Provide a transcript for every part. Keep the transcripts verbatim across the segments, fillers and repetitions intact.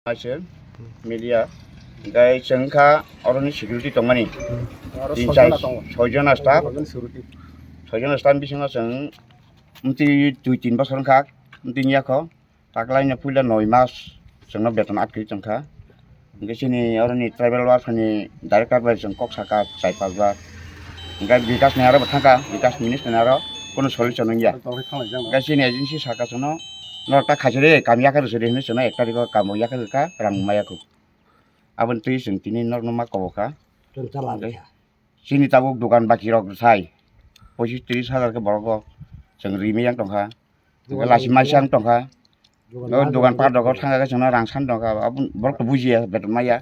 Aise media, hingke chwng kha oroni security tongmani. Aro tin soijona char tongo. Soijona staff. Soijona security. Soijona staff bisingo chwng mtwi dui tin bosor wngkha, mtwi yakho. Taklaino puila noi mas chwngno beton atkwi tongkha. Hingke chini oroni tribal welfare ni director bai chwng kok saka chai pas bar. Hingke Bikas ni aro bo thangkha, Bikas minister ni aro kono solution wngya. Hingke chini agency saka chwngno norok ta khaisiri kam yakhar siri hinwi chwngno ek tarikh o kam yakhar kha rang maya kho. Aboni twi chwng tini norokno ma kobo kha. Chini tabuk dogan baki rok sai pochis tris hajar khe borok o chwng ri maya tongkha. Hingke lasi maisang tongkha. O dogan pat rok thangkha khe chwngno rang san tongkha. Aboni borok to bujiya beton maya.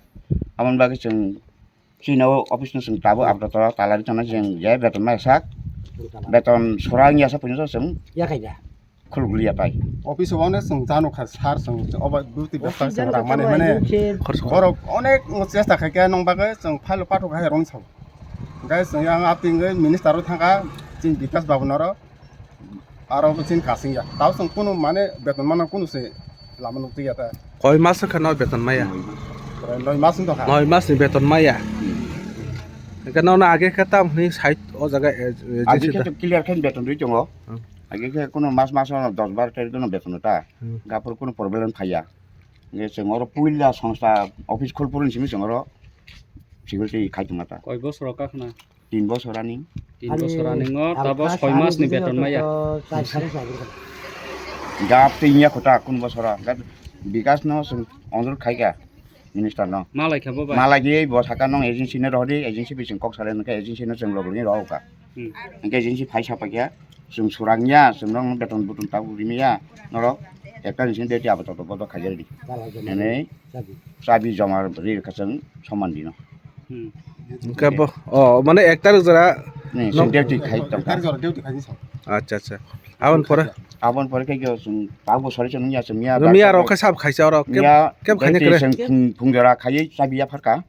Aboni bagwi chwng chini o office no chwng tabuk abdo tala ri tongna chwng je beton maya sak. Beton sora wngya sa puino chwng. Yakhai da. Khuluk liya pai. Office o wngna chwng jano kha sir chwng obo duty bwsai chwng rang mani mane. Borok onek chesta khai khe nong bagwi chwng file o pathok hai rong sao. Guys, chwng yang ating minister o thangkha chini Bikas babu noro. Aro bo chini kasing ya. Tao chwng kunu mane beton mana kunu se lama nuk ya ta. Koi mas wngkha no beton maya? Noi mas wngkha. Noi mas ni beton maya. Hingke nono age khe tam hwnwi side o jaga, eh, eh, Age khe to clear khe beton rwi tongo. Hmm. Age khe kunu mas mas o dos bar tarik no beton ta. Hmm. Gapur kunu problem phaiya. Nge chwng oro puila songsta office khulpuruni simi chwng oro security khai tongma ta. Koi bosor o kakhna? Tin bosor ani. Tin bosor ani ngo tabo soi mas ni beton maya. Gap tei ya kota kun bosora. Bikas no sung ondur khai ka minister no. Malai kha bo bai. Malai di bo saka nong agency no rohdi, agency bising kok sale nang agency no sung logni roh ka. Hmm. Hingke jin si phaisa paikha, chwng swrangya, chwng nokno beton buton tabuk rimaya, norok ekta ni simi duty abato bodo khaijak di. Nini chabi joma ri rwkha chwng soman dino. Hmm. Hingke bo, oh, mane ek tarik jora. Ni, chwng duty khai tongkha. Acha, acha. Abon pore? Abon pore khe chwng tabuk sori chwng ya chwng ya. Miya rok khe sab khaisa oro, keb, keb khaina kre. Chwng phung, phung jora khaiwi chabi ya pharka.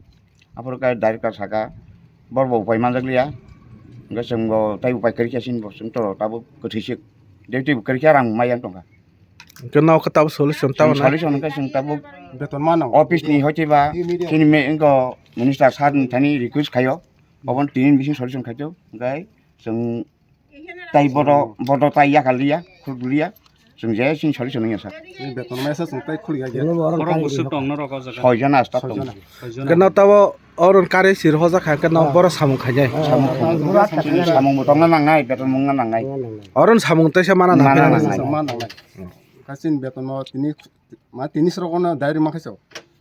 Aphuru khe director saka, "Bor bo upai manjak liya." Hingke chwng bo tai upai kwrwi khe chini bo chwng to tabuk kwthwi se. Duty bo kwrwi khe rang mai yang tongkha. Hingke nao khe tabuk solution tamo na? Solution hingke chwng tabuk beton mano. Office ni hoite ba chini me wngko minister sir ni thani request khaio. Oboni tini bising solution khaito. Hingke chwng Tai bodo, bodo tai yakal liya, khuluk liya. Chwng je chini solution wngya sak. Ni beton mesa chwng tai khuluk ya. Borok bwswk tong norok o jaga? Soi jona staff tong. Soi jona. Soi jona. Keno tabo oron kare sir hoja kha, keno boro samung khainai. Samung, samung bo tongna nangnai, beton mungna nangnai. Oron samung taisa mana nangnai. Mana nangnai. Kasin beton mo tini, ma tini srok ono diary ma khaso.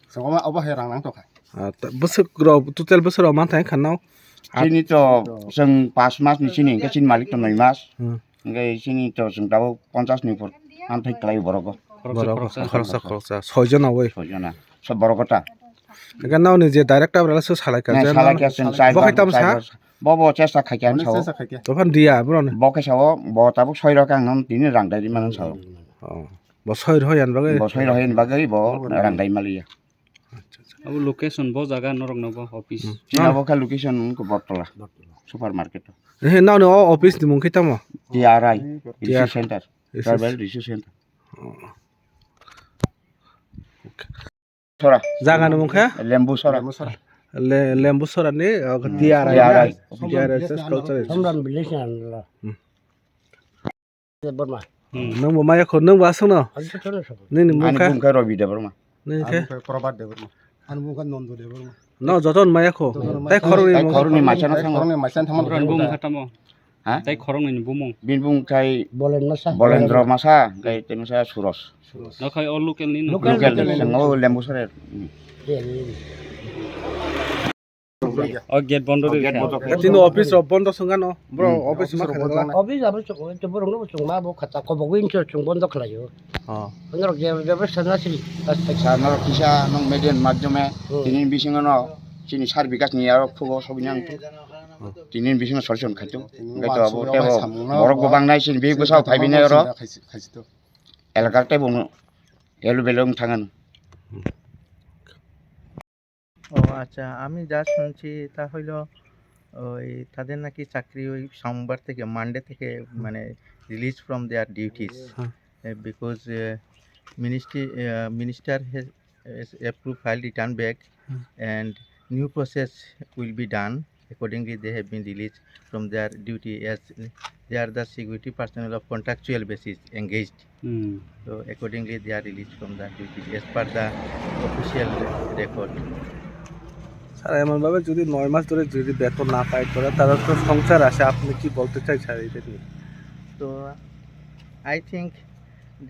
Sokoma obo hai rang nang tokha. Ah, ta-, bwswk rok, total bwswk rok manthai wngkha no? Chini to chwng pas mas ni chini, hingke chini malik to noi mas. Hmm. Hingke chini to chwng tabuk ponchas ni upor manthai kwlai borok o. Borok, khoroksa, khoroksa, khoroksa. Soi jona oi. Soi jona. Sob borok o ta. Hingke nao ni je director rok so salai ka, nai je salai nao ka chwng chai bo khai bar, tam chai sa? Bar. Bo bo chesta khai kha ano sao. Chesta khai kha. Tophan dia bro no. Bo khe sao, bo tabuk soi rok ang nang tini rang dai di mano sao. Oh. Bo soi rok yan bagwi? Bo soi rok yan bagwi bo rang dai maliya. Acha, acha. Abo location bo jaga norok no bo office. Hmm. Chini abo kha location wngkha Bortola. Bortola. Supermarket. He, nao ni o office ni mung khe tamo? T R I, T R I. Resource Center. Resource Tribal Resource Center. Oh. Okay. Sora. Jaga ni mung khe? Lembu Sora. Lembu Sora. Le-, Lembu Sora ni, oh, hmm, T R I. T R I. T R I Resource Culture. Somram village ni ano. Hmm. Debbarma. Hmm. Nwng bo maya kho, nwng bo aswk no? Ani khe thono sabo. Nini mung kha? Ani mung kha Rabi Debbarma. Nini khe? Ani mung kha Prabhat Debbarma. Ani mung kha Nondo Debbarma. No, joto ni maya kho. Joto ni maya. Tai khoroknwi mung kha? Tai khoroknwi masa no thangma. Tai khoroknwi masa no thangma. Bini bumung kha tamo? Ha? Tai khoroknwi ni bumung. Bini bumung khai Bolendra Masa. Bolendra Masa, khai tei masa Suros. Suros. No khai o local ni no? Local, local ni, local ni. Chwng o Lembu Sora. Local ni. O gate bondo. O gate bondo. Tini office rok bondo songano. Bro, hmm, office ma khaijak la. Office abo chwng, to borok no chwng ma bo khata kobogwi incho chwng bondo khlaio. Oh. Norok je bebostha na sili. Sa norok kisa nong median madhyome, hmm, tini bisingo no chini sar bikas ni arok phugo sogwi nang. Hmm. Tini bisingo solution khaito. Hingke to abo tebo borok bo bangnai chini bebostha phaibini oro. Elakar tebo no elu belo wng thangan. ও আচ্ছা, আমি যা শুনছি তা হইলো ওই তাদের নাকি চাকরি ওই সোমবার থেকে, মানডে থেকে মানে release from their duties. হ্যাঁ। এ, because, এ, মিনিস্ট্রি, এ, minister has, As approved file return back Hmm. and new process will be done. Accordingly, they have been released from their duty as they are the security personnel of contractual basis engaged. Hmm. So accordingly, they are released from the duty as per the official record. Sir, এমনভাবে যদি নয় মাস ধরে যদি বেতন না পায়, তারা, তারা তো সংসার আছে, আপনি কি বলতে চাই স্যার এটা নিয়ে? So I think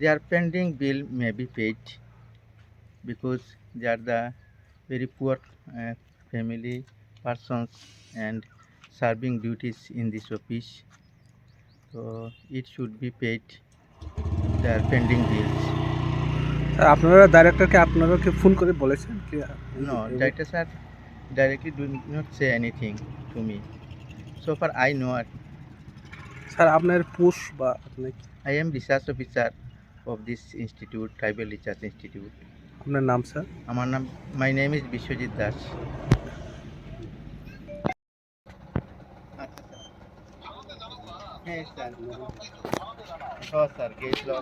their pending bill may be paid because they are the very poor uh, family persons and serving duties in this office. So it should be paid their pending bills. Sir, আপনারা ডাইরেক্টরকে আপনারা কি ফোন করে বলেছেন কি? No, director sir directly do not say anything to me. So far I know. Sir, আপনার পোস্ট বা আপনি কি? I am research officer of this institute, Tribal Research Institute. আপনার নাম স্যার? আমার নাম, my name is বিশ্বজিৎ দাস। আচ্ছা স্যার। হ্যাঁ স্যার। ও স্যার, গেছিল। ও।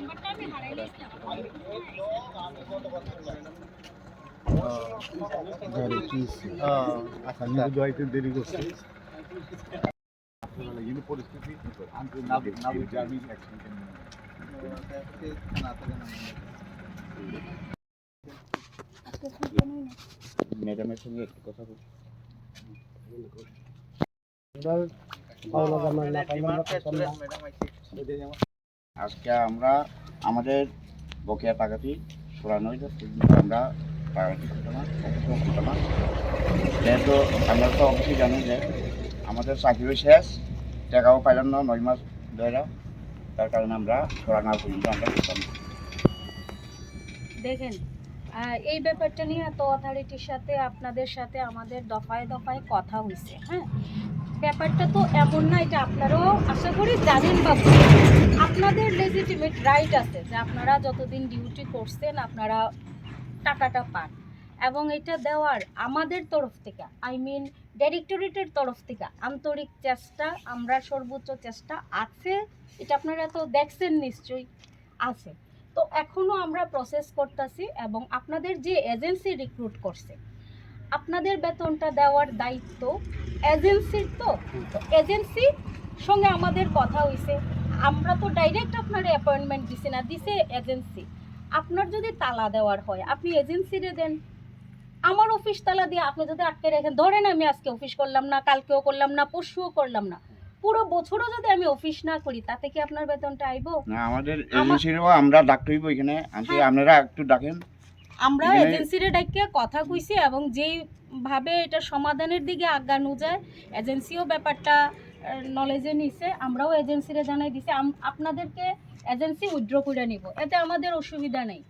ও, আচ্ছা স্যার। দেরি করছে। ম্যাডামের সঙ্গে একটু কথা বলছি। আজকে আমরা আমাদের বকেয়া টাকাটি সরানো হয়েছে, সেজন্য আমরা টাকাটি তুলতে না, অফিসেও তুলতে না। যেহেতু আমরা তো অবশ্যই জানি যে আমাদের চাকরিও শেষ, টাকাও পাইলাম না নয় মাস ধরে, তার কারণে আমরা সরানো পর্যন্ত আমরা তুলতাম না। দেখেন, আহ, এই ব্যাপারটা নিয়ে তো অথরিটির সাথে, আপনাদের সাথে আমাদের দফায় দফায় কথা হয়েছে। হ্যাঁ, ব্যাপারটা তো এমন না, এটা আপনারাও আশা করি জানেন বা বুঝেন। আপনাদের লেজিটিমেট রাইট আছে যে আপনারা যতদিন ডিউটি করছেন আপনারা টাকাটা পান, এবং এটা দেওয়ার আমাদের তরফ থেকে, আই মিন ডাইরেক্টরেটের তরফ থেকে আন্তরিক চেষ্টা, আমরা সর্বোচ্চ চেষ্টা আছে, এটা আপনারা তো দেখছেন নিশ্চয়ই। আছে। তো এখনো আমরা প্রসেস করতেছি, এবং আপনাদের যে এজেন্সি রিক্রুট করছে, আপনাদের বেতনটা দেওয়ার দায়িত্ব এজেন্সির। তো তো এজেন্সির সঙ্গে আমাদের কথা হয়েছে। আমরা তো ডাইরেক্ট আপনার অ্যাপয়েন্টমেন্ট দিছি না, দিছে এজেন্সি। আপনার যদি তালা দেওয়ার হয়, আপনি এজেন্সিরে দেন। আমার অফিস তালা দিয়ে আপনি যদি আটকে রাখেন, ধরেন আমি আজকে অফিস করলাম না, কালকেও করলাম না, পরশুও করলাম না, পুরো বছরও যদি আমি অফিস না করি, তাতে কি আপনার বেতনটা আইবো? না, আমাদের আম- এজেন্সিরও আমরা ডাকতে হইব এখানে। আনতে হ্যাঁ। আপনারা একটু ডাকেন। আমরা এখানে এজেন্সিরে ডাকিয়ে কথা কইছি, এবং যেইভাবে এটা সমাধানের দিকে আগানো যায়, এজেন্সিও ব্যাপারটা নলেজে নিছে, আমরাও এজেন্সিরে জানাই দিছি। আম- আপনাদেরকে এজেন্সি উইথড্র করে নিব, এতে আমাদের অসুবিধা নেই,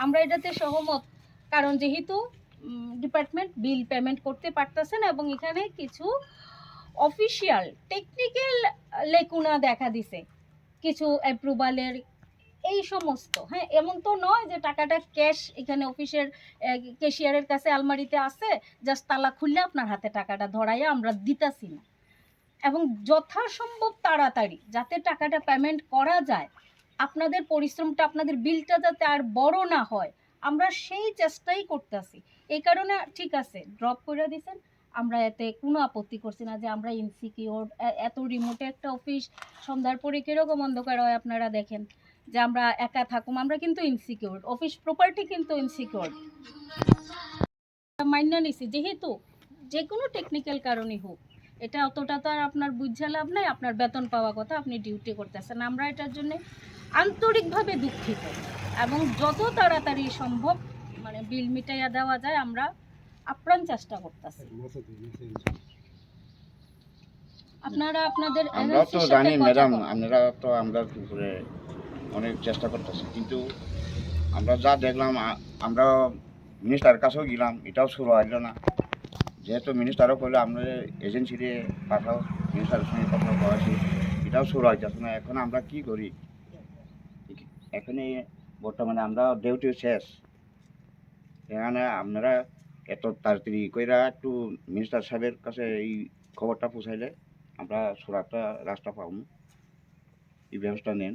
আমরা এটাতে সহমত। কারণ যেহেতু ডিপার্টমেন্ট বিল পেমেন্ট করতে পারতেছে না, এবং এখানে কিছু অফিসিয়াল টেকনিক্যাল লেকুনা দেখা দিছে, কিছু অ্যাপ্রুভালের এই সমস্ত। হ্যাঁ, এমন তো নয় যে টাকাটা ক্যাশ এখানে অফিসের ক্যাশিয়ারের কাছে আলমারিতে আছে, জাস্ট তালা খুললে আপনার হাতে টাকাটা ধরাইয়া আমরা দিতাছি না। এবং যথাসম্ভব তাড়াতাড়ি যাতে টাকাটা পেমেন্ট করা যায়, আপনাদের পরিশ্রমটা, আপনাদের বিলটা যাতে আর বড় না হয়, আমরা সেই চেষ্টাই করতেছি। এই কারণে ঠিক আছে, ড্রপ করে দিছেন, আমরা এতে কোনো আপত্তি করছি না যে আমরা ইনসিকিউর। এত রিমোটে একটা অফিস, সন্ধ্যার পরে কীরকম অন্ধকার হয় আপনারা দেখেন, যে আমরা একা থাকুম, আমরা কিন্তু ইনসিকিউর, অফিস প্রপার্টি কিন্তু ইনসিকিউর। মাইনা নিছি, যেহেতু যে কোনো টেকনিক্যাল কারণে হোক, এটা অতটা তো আর আপনার বুঝে লাভ নাই। আপনার বেতন পাওয়া কথা, আপনি ডিউটি করতেছেন। আমরা এটার জন্য আন্তরিকভাবে দুঃখিত, এবং যত তাড়াতাড়ি সম্ভব, মানে, বিল মিটাইয়া দেওয়া যায়, আমরা আপ্রাণ চেষ্টা করতেছি। আপনারা আপনাদের আমরা তো এজেন্সির সাথে জানি কথা ম্যাডাম, বলেন। আপনারা তো আমরা উপরে অনেক চেষ্টা করতেছি, কিন্তু আমরা যা দেখলাম, আ-, আমরা মিনিস্টার কাছেও গেলাম, এটাও শুরু হইল না। যেহেতু মিনিস্টারও কইলো আমরা এজেন্সিরে পাঠাও, মিনিস্টারের সঙ্গে কথা বলেছি, এটাও শুরু হইতেছে না। এখন আমরা কি করি? এখানে বর্তমানে আমরা ডিউটি শেষ, এখানে আপনারা এত তাড়াতাড়ি কইরা একটু মিনিস্টার সাহেবের কাছে এই খবরটা পৌঁছাইলে আমরা সুরাটটা রাস্তা পাবো, এই ব্যবস্থা নেন।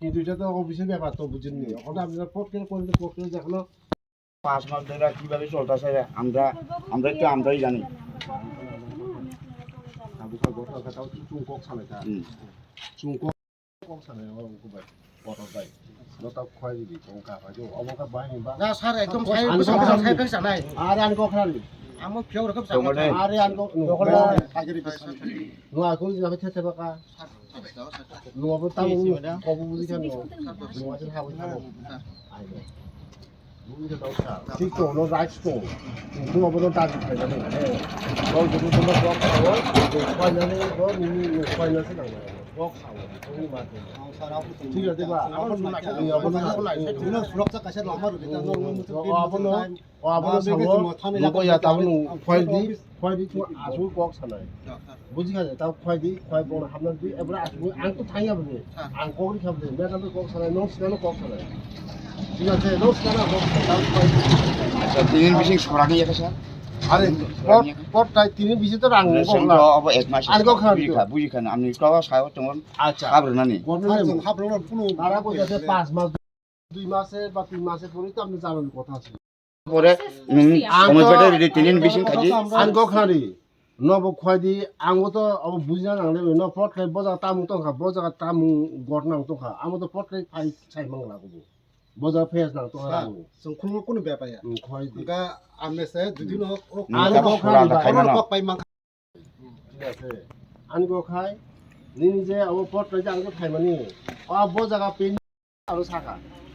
কিন্তু এটা তো অফিসের ব্যাপার, তো বুঝেননি। ওখানে আপনারা পট করে করলে পট করে দেখানো। পাঁচ মাস ধরে কিভাবে চলতেছে আমরা, আমরাই তো, আমরাই জানি। Ang bwkha gotha khe tamo chwng kok sanai kha. Hmm. Chwng kok, kok sanai o wngkha bai. Kotor bai. No ta khwai di, wngkha bai. Obo kha bai ba. Na, sir, ekdom sai bwsang bwsang sai phek sanai. Are ani kok khani. Amo phiyok rokop sa. Are ani kok. No, no, aku jina khe theba ka. No, abo tamo kobo buji kha no. No, abo ha bai tamo. Ai no. Buji kha no sa. Thik to, no, right to. No, abo no ta di kha no. No, jodi no block kha no, no, koi na no, no, ni, ni, no, koi na se nang. Block kha no. Ni ma to. Thik ase ba? Abo no, abo no, abo no, abo no. O, abono sango, nwng kok ya, tabuk nwng khwai di, khwai di, chwng aswk kok sanai. Buji kha de, tabuk khwai di, khwai bono hapna di, ebra aswk, ang to thangya bwle, ang kok rikha bwle, mekha to kok sanai, nwng sikano kok sanai. Thik ase, nwng sikano kok sanai, tabuk khwai di. Acha, tini bising surak ya kasa? Are, pot, pot tai tini bising to rang nwng kok la. Abo ek mas. Ang kok khan buji kha, buji kha, amni kok sa tongon. Acha. Hap rwnani. Government hap rwna phunu. Tara koi jate pas mas. Dui mase ba tin mase pore to apni janani kotha ase. Pore nwng ang somoi to pete ridi tinin bising khaji. Ang kok khari. No bo khwai di, ang bo to abo bujina nang le, no pot khai bo jaga tamung tong kha, bo jaga tamung got nang tong kha. Amo to pot khai phai sai mang la ko bo. Bo jaga phes nang tong kha. Sir, ang. Song khungo kunu bepaya. Hmm, khwai di. Ga amne se dui din hok, hok. Ang kok khari ba. Kok pai mang. Thik ase. Ani kok khai, nini je abo pot rwjak ang khe phaimani. O bo jaga pin aro saka.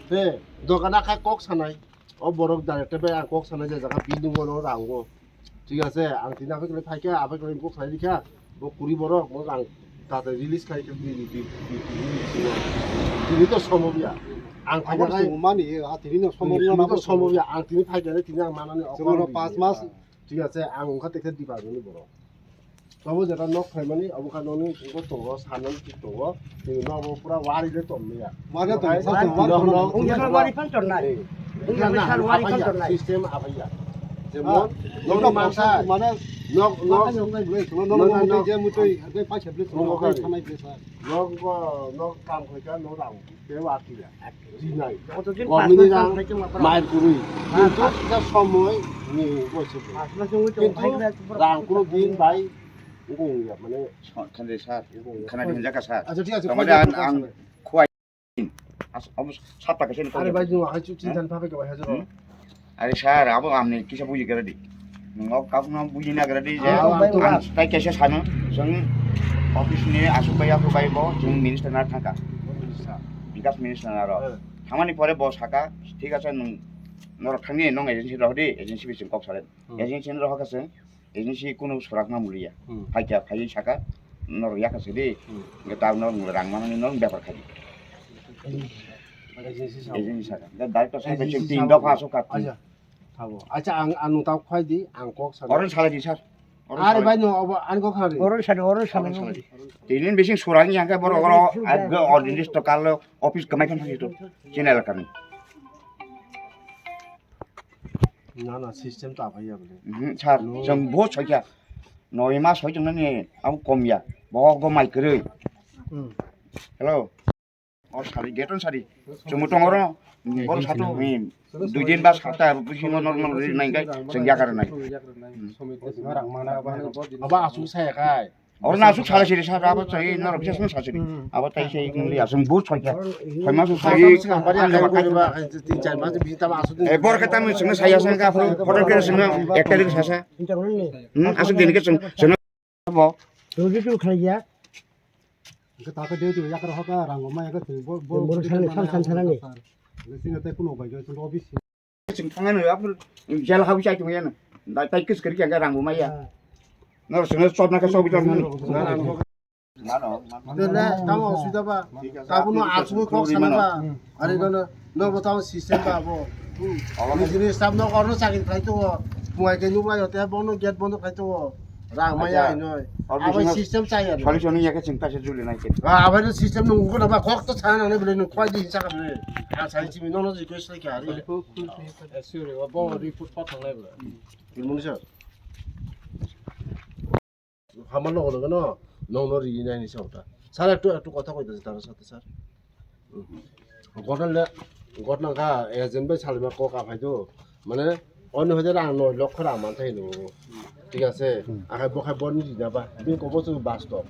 He, dogan akhai kok sanai. O borok director bai ang kok sanai je jaga building o no rango. Thik ase, ang tini aphai kwlai phaikha, aphai kwlai kok sanai dikha. Bo kuri borok, bo ang tate release khai khe di, di, di, di, di, di, di. Tini to somob ya. Ang phaikha khai. Mani, a tini no somob ya. Tini to somob ya. Ang tini phaikha tini ang manani. Chwngno pas mas. Thik ase, ang wngkha tekhe department ni borok. Tobo jeta nok phaimani, abo kha nokni wngkha tongo, sanani thik tongo. Tei nobo pura wari le tong liya. Wari tong, wari tong, wari tong. Wngya wari phano tongnai. Wngya wari phano tongnai. System abaiya. Jemon, nok mansa, mane, nok, nok, nok, nok, nok, je mutui, je paisa ble, nok, nok, nok, nok kam khaika, nok rang. Tei o atwi ya. Rinai. Kotodin government ni rang mail kwrwi. Kintu kisa somoi ni boisu. Kintu rang kuno din bai wngkha wngya mane. Khande sir. Khana din jaka sir. Acha thik ase. Tamani ang, ang khwai. As, omo sapta kaisa ni. Are bai jung hai chu chintan phabe ka bai hajuro. Are sir, abo amni kisa buji kara di. Nwng o kok no buji na kara di je. Ah, ang tai kaisa sano, chwng office ni asuk bai, asuk bai bo, chwng minister na thangka. Minister. Bikas minister na ro. Eh. Thangmani pore bo saka, thik ase nwng norok thangni nwng agency rohdi, agency bising kok sale. Hmm. Agency ni rohaka se, agency kunu surak na muliya. Hmm. Phaikya, phaiwi saka, norok yakha sidi, hmm, nge ta norok rang manani norok bepar khai. Agency sa. Agency saka. Da director sa agency tin sa dopha asuk ka. Acha. Thabo. Acha, ang, ang nwng tao khwai di, ang kok sana. Orange salai di, sir. Orange salai. Are bai no, obo, ang kok khana di. Orange salai, orange salai. Orange salai di. Tinin bising surani yang ke borok oro, agga ordinary to kalo office kamai kan thangsi to. Chini elaka ni. Na, na, system ta bhai ya bole. Mhm, sir, no. Jeng bo soikya. Noi ma soi jeng nani, abo kom ya. Bo go mai kwrwi. Hmm. Hello. O sari, gate on sari. Chwngbo tongo oro, borok sato, hmm, dui din ba sapta bisingo normal ri nai kai, chwng yakar nai. Abo asuk saya kai. Oro na asuk sala siri sa, abo chai norok bisa sung sa siri. Abo tai sei nungli asung bu choi ka. Choi ma su sai. Tin char mas bisi tamo asuk. E bor kata mui sung saya sang ka, photo ke sung ek tarik sa sa. Hmm, asuk din ke sung, sung bo. Rodi tu khlaiya. Hingke ta khe de tu yakar hoka rang ma yakar sini bo, bo, bo sal, sal, sal, sal, ni. Sini tei kuno bai, sini office. Chwng thangna no, aphuru jel habu chai tongya no. Dai tai kis kiri kya rang bo maya. Ah. Nor sene chop na ka chop chop no. Tele tamo osubida ba. Tabuno asugwi kok sana ba. Ari gono no bo tamo system ba bo. Nijini staff no orno chakri khlai tongo. Buai khe nukmai hote bono gate bondo khlai tongo. Rang maya hinoi. Abai system chaya. Solution ya ke chwng ta se juli nai ke. Ah, abai no system no ugo na ba kok to sana nang ne bele no khwai di sa ka bele. Ah, sai chimi no no request lai ka ari. Sorry, wa bo report pa thang lai bele. Ilmuni sir. Hama no no no no no ri nai ni sa uta. Sir, ektu, ektu kotha koi da taro sate sir. Gotna le, gotna kha, agent bai salima kok aphai do. Mane, oni hoide ang noi lokho rang man thai no. Thik ase? Akhai bo khai boni rina ba. Bini kok bo chwng bastob.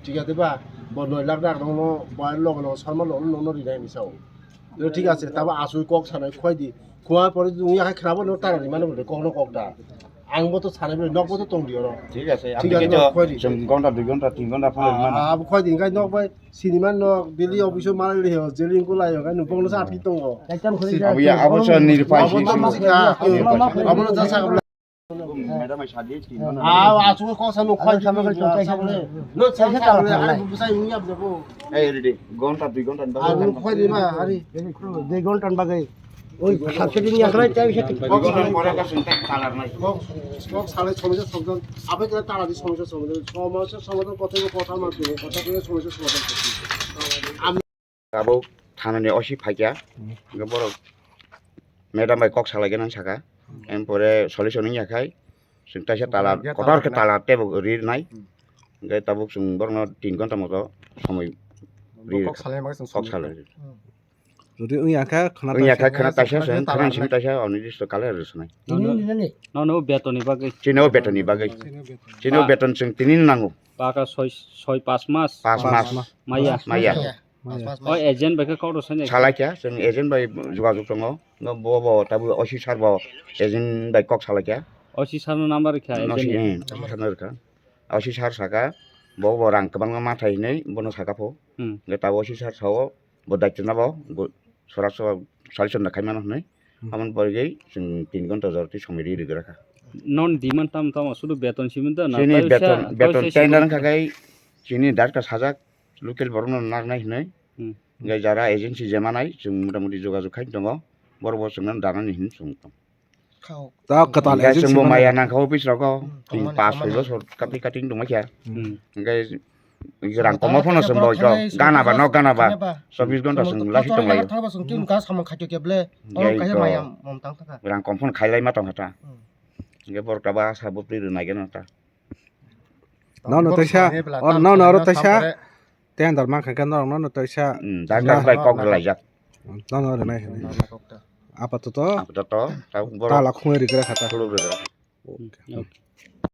Thik ase ba? Bo noi lakh rang no, bo logo logo sarma logo no, no rina hinwi sao. No, thik ase, tabo asui kok sanai khwai di. Khwai pore wngya khai khrabo no tara rimano bole kok no kok da. Ang bo to sanai bole nok bo to tong di oro. Thik ase, thik ase, nok khwai di. Chwng ghonta, dui ghonta, tin ghonta phone rimano. Ah, abo khwai di, khai nok bai sinima nok, daily office o malai le ho, jeling ko lai ho, khai nupong no sa atki tongo. Abo ya, abo sa nirpai si. Abo no jasa. Madam, I sadi, tin ghonta. Ah, asuk kok sanu khwai di. No, sa sa le. Ai bu sai ngi ab jabo. Ei, ready. Ghonta, dui ghonta, ah, khwai di ma, ari. Dui ghonta bagwi. Oi, subsidy ni akhla time se. Kok, kok salai somosya somodhan. Abe kena tara di somosya somodhan. Somosya somodhan kotha kotha ma tu, kotha kotha somosya somodhan. Abo thana ni osi phaikya. Borok madam bai kok salai gana saka. Em pore solution wngya khai. Sing taisa tala, kotor ke tala tebo ri nai. Hingke tabuk sing borno tin ghonta moto somoi ri kok salai ma kok salai. Jodi wngya khe khna wngya khe khna taisa seng, khna sing taisa, oni disto kale rwsnai. Nono betoni bagwi. Chini o betoni bagwi. Chini o beton sing tini nango. Baka soi, soi pas mas. Pas mas. Maya. Maya. O agent bai khe kok rwsani. Salai kha, sing agent bai jogajog tongo. No bo bo tabu osi sar bo agent bai kok salai kha. Osi sar no number kha agent. Osi sar no rwkha. Osi sar saka bo bo rang kwbangma ma thai hinwi bono saka pho. Hingke tabuk osi sar sao bo daityo na bo, bo sorak sorak solution da khaimano hinwi. Amoni bagwi chwng tin ghonta jora twi somoi ri rwgra kha. Non demand tamo tamo sudu beton simi da na? Chini beton, beton tender wngkha khai chini darkar sajak local borokno naknai hinwi. Hingke jara agency je manai chwng motamuti jogajog khai tongo, borok bo chwngno danani hinwi chwng tong. Ta kwtal agency chwngbo maya nangkha office rogo. Tin pas soi bosor cutting cutting tongma kha. Hingke rang komo phano chwngbo gana ba nok gana ba chobbish ghonta chwng lasi tonglaio. Thaba chwng tin ka samung khaito keble. Oro kaisa maya mom tang thaka. Rang kom phano khailai ma tongkha ta. Hingke borok ta ba sa bupri rwnai gana ta. Nono taisa, nono oro taisa. Tender mankha khe norok nono taisa. Darkar bai kok rwlaijak. Nono rwnai hinwi. Apatoto. Apatoto, ta borok tala khungwi rwgra kha ta. Khuluk rwgra.